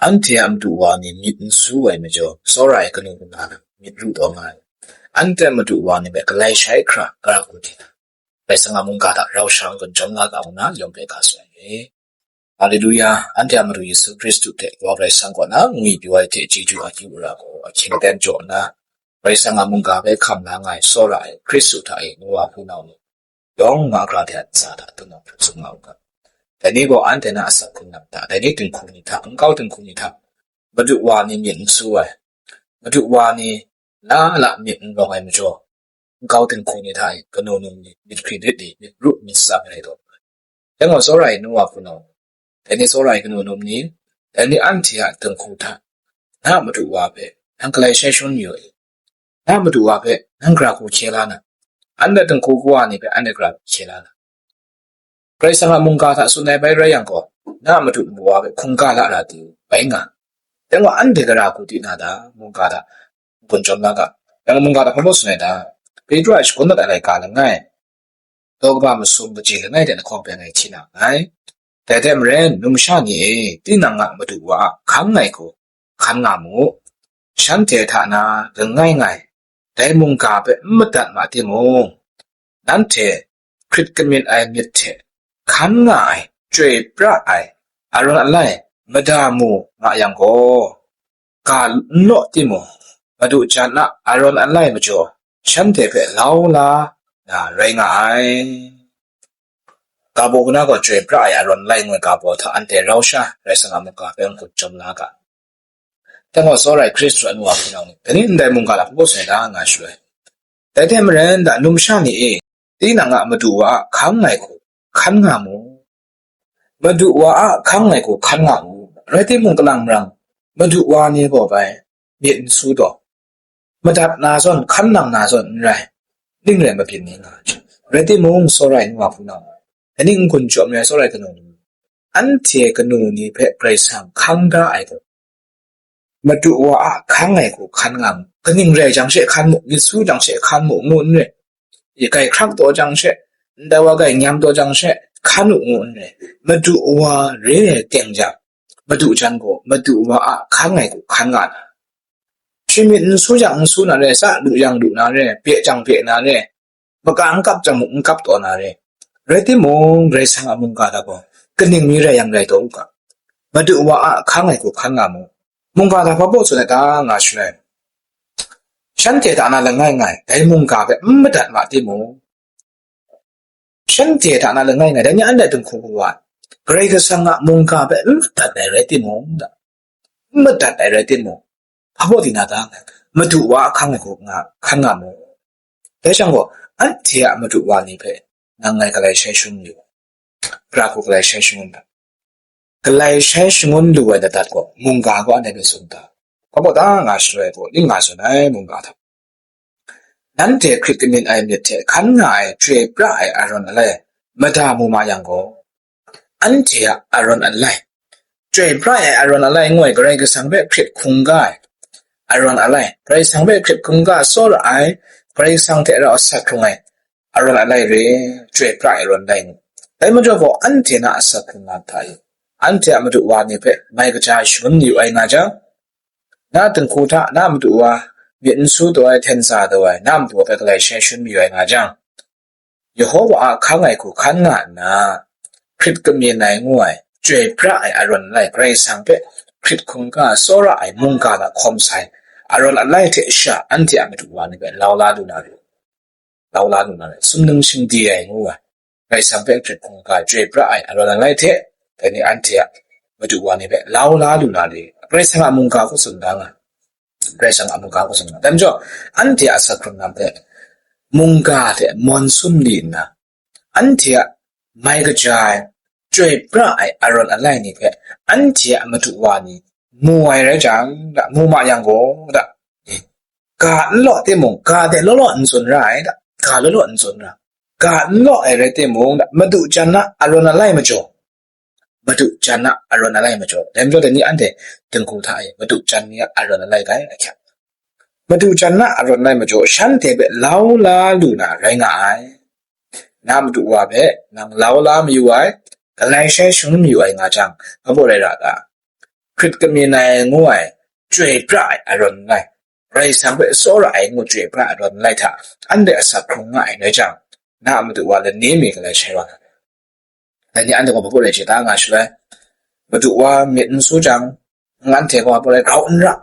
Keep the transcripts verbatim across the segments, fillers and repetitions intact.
Anhte a madu wa ni myit n su ai majaw, tsawra ai kanu kana na myit ru taw nga ai. Anhte a madu wa ni hpe galai shai hkra, gara hku hte na, Karai Kasang a mungga hta rau sha n-gun jawm la ga ngu na, yawng hpe ga tsun ai. Haleluya! Anhte a Madu Yesu Hkristu hte Kawa Karai Kasang kaw na ngwi pyaw ai hte chyeju akyu ara gaw ahkying aten jaw nna, Karai Kasang a mungga hpe hkam la nga ai tsawra ai Hkristu hta e nu wa hpunau ni, yawng mara hkra de a ntsa hta dun nang hkrit tsun nga u ga. Dai ni gaw anhte na asak hkrung lam hta, dai ni dinghku ni hta, nkau dinghku ni hta, madu wa ni myit n su ai, madu wa ni la la myit n rawng ai majaw, nkau dinghku ni hta e kanu num ni myit hkri lit li, myit ru myit tsam ai rai taw. Dai gaw tsawra ai nu wa hpunau, dai ni tsawra ai kanu num ni, dai ni anhte a dinghku hta, na madu wa hpe nang galai shai shangun mayu i? Na madu wa hpe nang gara hku hkye la na? Anhte dinghku kawa ni hpe anhte gara hku hkye la na? Karai Kasang a mungga hta tsun ai bai rai yang gaw, na madu wa hpe hkungga la ra di u, bai nga. Dai gaw anhte gara hku di na ta, mungga hta n-gun jawm la ga. Dai gaw mungga hta hpa baw tsun ai ta? Petru a shagun dat ai laika langai, daw kaba masum kaji langai de lahkawng hpe ngai hti na nngai. Dai hte maren, numsha ni e, tinang a madu wa a hkang ai hku hkan nga mu. Shanhte hta na langai ngai, dai mungga hpe n madat ma timung, nanhte hkrit kamyin ai myit hte hkan nga ai, chyoi pra ai, arawn alai mada mu nga yang gaw, ga n law timung, madu jan a arawn alai majaw shanhte hpe lau la na rai nga ai. Ga baw kana gaw chyoi pra ai arawn alai ngu ai ga baw hta anhte rau sha Karai Kasang a mungga hpe n-gun jawm la ga. Dai gaw tsawra ai Hkristu a nu wa hpunau ni, dai ni ndai mungga hta hpa baw tsun ai ta nga shaloi, dai hte maren da, numsha ni e, tinang a madu wa a hkang ai hku hkan nga mu. Madu wa a hkang ai hku hkan nga mu. Rai timung, kalang marang madu wa ni gaw bai myit n su taw, madat na zawn, hkan nang na zawn n rai, ning rai mabyin ni nga ai. Rai timung, tsawra ai nu wa hpunau, dai ni n-gun jawm ai tsawra ai kanu ni, anhte kanu ni hpe Karai Kasang hkang da ai gaw, madu wa a hkang ai hku hkan nga mu. Kaning rai jang she hkan mu, myit su jang she hkan mu, ngu n re. Gai hkrak taw jang she, ndai wa gai nyam taw jang she, hkan u, ngu n re. Madu wa re ai teng jang, madu jan gaw, madu wa a hkang ai hku hkan nga na. Shi myit n su jang n su na re, sa lu jang lu na re, bye jang bye na re, maka n kap jang mung n kap taw na re. Rai timung, Karai Kasang a mungga hta gaw, kaning mi rai yang rai taw u ga. Madu wa a hkang ai hku hkan nga mu. Mungga hta hpa baw tsun ai ta nga shaloi, shanhte hta na langai ngai, dai mungga hpe n madat ma timung, shanhte hta na langai ngai, dai ni anhte dinghku kawa, Karai Kasang a mungga hpe n madat ai rai timung, da, n madat ai rai timung, hpa baw di na ta? Madu wa a hkang ai hku nga, hkan nga mu. Dai jang gaw, anhte a madu wa ni hpe nang ngai galai shai shangun yu, gara hku galai shai shangun ta? Galai shai shangun lu ai ladat gaw, mungga gaw anhte hpe tsun ta? Hpa baw ta nga shaloi gaw, ning nga tsun ai mungga hta, nanhte hkrit kamyin ai myit hte hkan nga ai chyoi pra ai arawn alai mada mu ma yang gaw, anhte a arawn alai, chyoi pra ai arawn alai ngu ai, Karai Kasang hpe hkrit hkungga ai arawn alai, Karai Kasang hpe hkrit hkungga tsawra ai, Karai Kasang hte rau asak hkrung ai arawn alai re, chyoi pra ai arawn alai ngu. Dai majaw gaw, anhte na asak hkrung na hta e, anhte a madu wa ni hpe mai kaja shangun yu ai nga jang, na dinghku hta na madu wa myit n su taw ai, hten sa taw ai, na madu wa hpe galai shai shangun mayu ai nga jang, Yehowa a hkang ai hku hkan nga nna, hkrit kamyin ai ngu ai, chyoi pra ai arawn alai, Karai Kasang hpe hkrit hkungga tsawra ai mungga hta hkawm sai arawn alai hte sha, anhte a madu wa ni hpe lau la lu na ru, lau la lu na rai, sumning shingdi ai ngu ai, Karai Kasang hpe hkrit hkungga chyoi pra ai arawn alai hte, dai ni anhte a madu wa ni hpe lau la lu na rai, Karai Kasang a mungga hku tsun da nga, Karai Kasang a mungga hku tsun da nga. Dai majaw, anhte a asak hkrung na hpe mungga hte mawn sum li nna, anhte a mai kaja ai, chyoi pra ai arawn alai ni hpe anhte a madu wa ni mu ai rai jang, da, mu ma yang gaw, da, ga n law timung, ga de law law n tsun ra ai, da, ga law law n tsun ra, ga n law ai rai timung, da, madu jan na arawn alai majaw, madu jan na arawn alai majaw, dai majaw dai ni anhte dinghku hta e madu jan ni a arawn alai gai ahkyak, madu jan na arawn alai majaw, shanhte hpe lau la lu na rai nga ai. Na madu wa hpe nang lau la mayu ai, galai shai shangun mayu ai nga jang, hpa baw rai ra ta? hkrit kamyin ai ngu ai, chyoi pra ai arawng nlai, Karai Kasang hpe tsawra ai ngu chyoi pra ai arawng nlai hta, anhte asak hkrung nga ai rai jang, na a madu wa lani mi galai shai wa na. Dai ni anhte gaw hpa rai chye ta nga shaloi, madu wa myit n su jang, anhte gaw hpa rai grau n ra,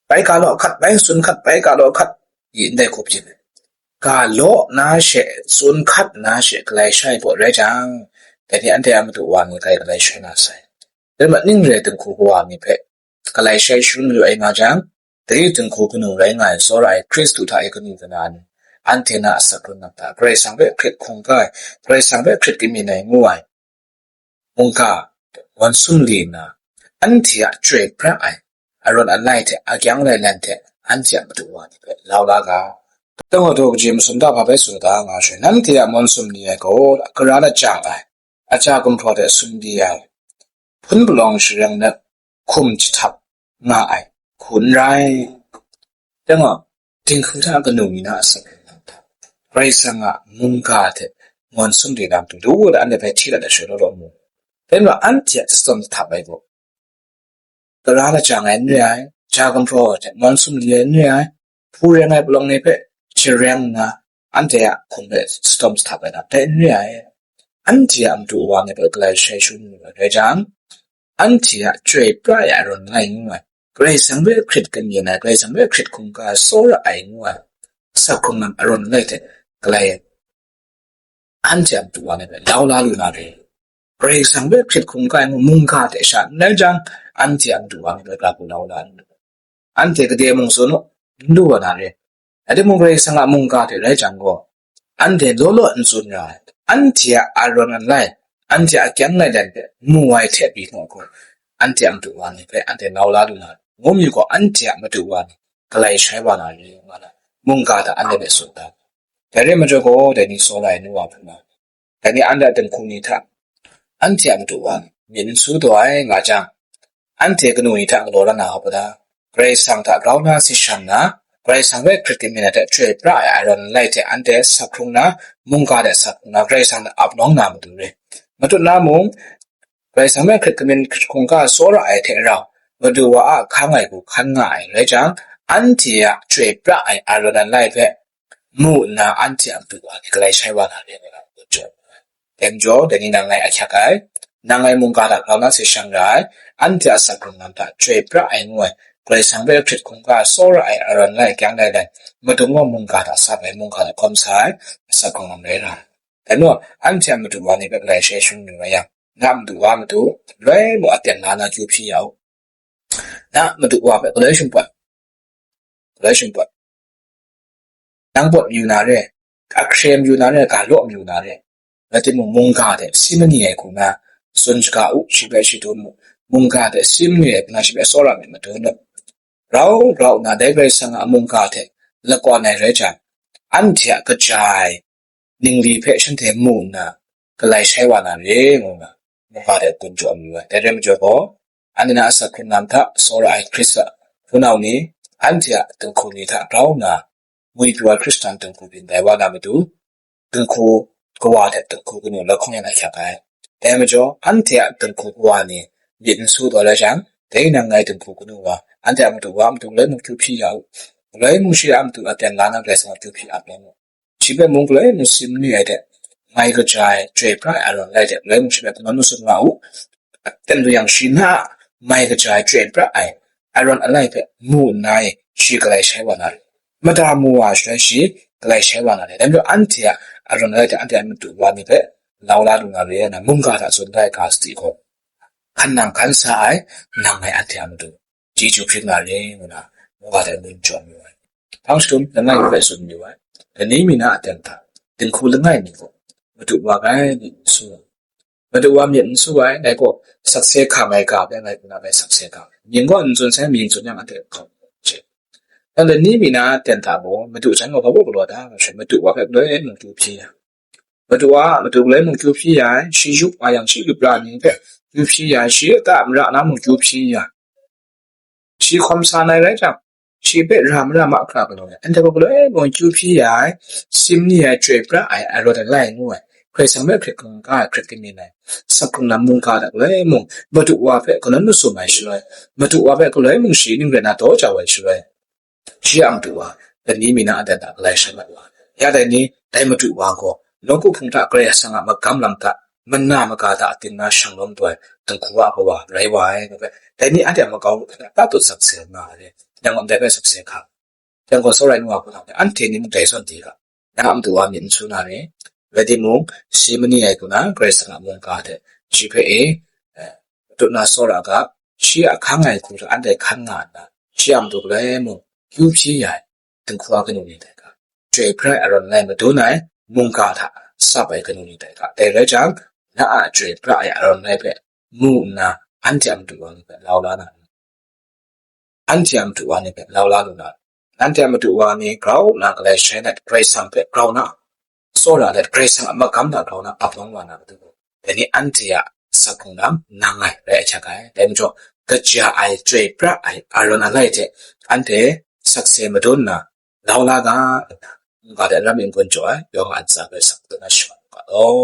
bai ga law hkat, bai tsun hkat, bai ga law hkat, i ndai hkup jin, ga law na she, tsun hkat na she, galai shai pawt rai jang, dai ni anhte a madu wa ni kai galai shai na sai. Dai ma ning re dinghku kawa mi hpe, galai shai shangun mayu ai nga jang, dai dinghku kanu rai nga ai tsawra ai Hkristu hta e kanu kana ni, anhte na asak hkrung nang hta, Karai Kasang hpe hkrit hkungga ai, Karai Kasang hpe hkrit kamyin ai ngu ai, mungga, wan sumli nna, anhte a chyoi pra ai, arawng alai hte akyang lailen hte, anhte a madu wa ni hpe lau la ga. Dang wa daw kaji masum da hpa bai tsun da nga shaloi, nanhte a wan sumli ai gaw, gara lajang ai, aja gumhpraw hte sumli ai, hpun palawng shareng na hkum jahtap nga ai hku n rai. Dai gaw, dinghku hta kanu mi na asak hkrung nang hta, Karai Kasang a mungga hte wan sumli na matu, lu na anhte hpe hti dat ai shaloi law law mu. Dai majaw anhte a tsawm jahtap ai gaw, gara lajang ai n re ai, ja gumhpraw hte wan sumli ai n re ai, hpu reng ai palawng ni hpe jareng nna, anhte a hkum hpe tsawm jahtap ai lam dai n re ai. Anhte a madu wa ni hpe galai shai shangun mayu ai rai jang, anhte a chyoi pra ai arawng alai ngu ai, Karai Kasang hpe hkrit kamyin ai, Karai Kasang hpe hkrit hkungga ai, tsawra ai ngu ai, asak hkrung nang arawng alai hte galai, anhte a madu wa ni hpe lau la lu na re. Karai Kasang hpe hkrit hkungga ai ngu mungga hte sha n rai jang, anhte a madu wa ni hpe ga hku lau la lu. Anhte gade mung tsun u, n lu wa na re. Rai timung, Karai Kasang a mungga hte rai jang gaw, anhte law law n tsun ra ai, anhte a arawng alai, anhte a akyang lailen hpe mu ai hte pyi naw gaw, anhte a madu wa ni hpe anhte lau la lu na, ngu mi gaw, anhte a madu wa ni galai shai wa na re, nga na, mungga hta anhte hpe tsun da. Dai re majaw gaw, dai ni tsawra ai nu wa hpung na, dai ni anhte a dinghku ni hta, anhte a madu wa ni myit n su taw ai nga jang, anhte kanu ni hta galaw la na hkawm da, Karai Kasang hta grau na si shang na, Karai Kasang hpe hkrit kamyin ai hte chyoi pra ai arawng alai hte anhte asak hkrung na, mungga hte asak hkrung na, Karai Kasang hta ap nawng na matu re. Matut na mung, Karai Kasang hpe hkrit kamyin hkrit hkungga tsawra ai hte rau, madu wa a hkang ai hku hkan nga ai rai jang, anhte a chyoi pra ai arawng alai hpe mu nna, anhte a madu wa ni galai shai wa na re, ngu na, dai majaw, dai ni nang ngai ahkyak ai, nang ngai mungga hta grau na si shang ra ai, anhte a asak hkrung nang hta chyoi pra ai ngu ai, Karai Kasang hpe hkrit hkungga tsawra ai arawng alai akyang lailen, madu gaw mungga hta sap ai, mungga hta hkawm sa ai, asak hkrung nang rai ra ai. Dai majaw, anhte a madu wa ni hpe galai shai shangun mayu ai yang, na a madu wa matu, galoi mung aten la na kyu hpyi ya u. Na a madu wa hpe galoi shingpawt, galoi shingpawt, nang pawt mayu na re, ahkre mayu na re, ga law mayu na re, rai timung, mungga hte si mani ai hku na tsun shaga u, shi hpe shi dun mu. Mungga hte si mani ai hku na shi hpe tsawra myit madun u. Rau rau nna, dai Karai Kasang a mungga hte lakawn ai rai jang, anhte a kaja ai ningli hpe shanhte mu nna, galai shai wa na re, ngu na, mungga hte gun jaw mayu ai. Dai rai majaw gaw, anhte na asak hkrung nang hta tsawra ai Hkristu a hpunau ni, anhte a dinghku ni hta grau nna, ngwipyaw ai Hkristan dinghku byin tai wa na matu, dinghku kawa hte dinghku kanu lahkawng yan ahkyak ai. Dai majaw, anhte a dinghku kawa ni myit n su taw rai jang, dai nang ngai dinghku kanu wa, anhte a madu wa a matu galoi mung kyu hpyi ya u. Galoi mung shi a matu aten la na Karai Kasang a kyu hpyi ap yang u. Shi hpe mung galoi mung si mani ai hte, mai kaja ai, chyoi pra ai arawng alai hte, galoi mung shi hpe kanawn matsun nga u. Aten lu yang, shi na a mai kaja ai, chyoi pra ai arawng alai hpe mu nna e, shi galai shai wa na re. Mada mu wa shaloi, shi galai shai wa na re. Dai majaw, anhte a arawng alai hte anhte a madu wa ni hpe lau la lu na re, na mungga hta tsun da ai ga sadi gaw, hkan nang hkan sa ai, nang ngai anhte a matu chyeju hpring na re, ngu na, mungga hte gun jaw mayu ai. Hpang jahtum langai mi hpe tsun mayu ai. Lani mi na aten hta, dinghku langai mi gaw, madu wa grai myit n su ai. Madu wa myit n su ai, ngai gaw sakse hkam ai ga hpe ngai hku na bai sakse hkam ai. Mying gaw n tsun sai, mying tsun yang anhte hkawm hte. Nang lani mi na aten hta gaw, madu jan gaw hpa baw galaw da, nga hte madu wa hpe galoi mung kyu hpyi ya. Madu wa, madu galoi mung kyu hpyi ya ai, shi yup nga yang, shi yup ra ni hpe kyu hpyi ya ai, shi lata mara na mung kyu hpyi ya ai. Shi hkawm sa na rai jang, shi hpe ra mara mahkra galaw ai, anhte gaw galoi mung kyu hpyi ya ai, si mani ai, chyoi pra ai, arawng alai ngu ai, Karai Kasang hpe hkrit hkungga ai hkrit kani rai, sak hkrung lam mungga hta galoi mung, Madu wa hpe kanan masum ai shaloi, Madu wa hpe galoi mung shi ning rai na daw jau ai shaloi, shi a madu wa, lani mi na a dan hta galai shai mat wa. Ya dai ni, dai Madu wa gaw, nawku hpung hta Karai Kasang a magam lam hta, mana maga hta ating na shang lawm taw ai, dinghku a kawa rai wa ai, nga hpe, dai ni anhte a makau hpe na ta tut sakse nga ai, yang gaw ndai hpe sakse hkam. Yang gaw, tsawra ai nu wa hpunau hte anhte ni mung dai zawn di ga, na a madu wa myit n su na re, rai timung, shi mani ai hku na Karai Kasang a mungga hte shi hpe e, eh, matut na tsawra ga, shi a hkang ai hku hta anhte hkan nga nna, shi a matu galoi mung kyu hpyi ya ai dinghku a kanu ni dai ga, chyoi pra ai arawn lai madun ai mungga hta tsap ai kanu ni dai ga, dai rai jang, na a chyoi pra ai arawn lai hpe mu nna, anhte a madu wa ni hpe lau la na, anhte a madu wa ni hpe lau la lu na, nanhte a madu wa ni grau nna galai shai let, Karai Kasang hpe grau na, tsawra let, Karai Kasang a magam hta grau na ap lawm wa na matu, dai ni anhte a sak hkrung lam nang ngai rai ahkyak ai. Dai majaw, kaja ai, chyoi pra ai, arawn alai hte anhte sakse madun nna, lau la ga, nna, mungga hte ram n-gun jaw ai yawng a ntsa hpe sak dun na shaman u ga law.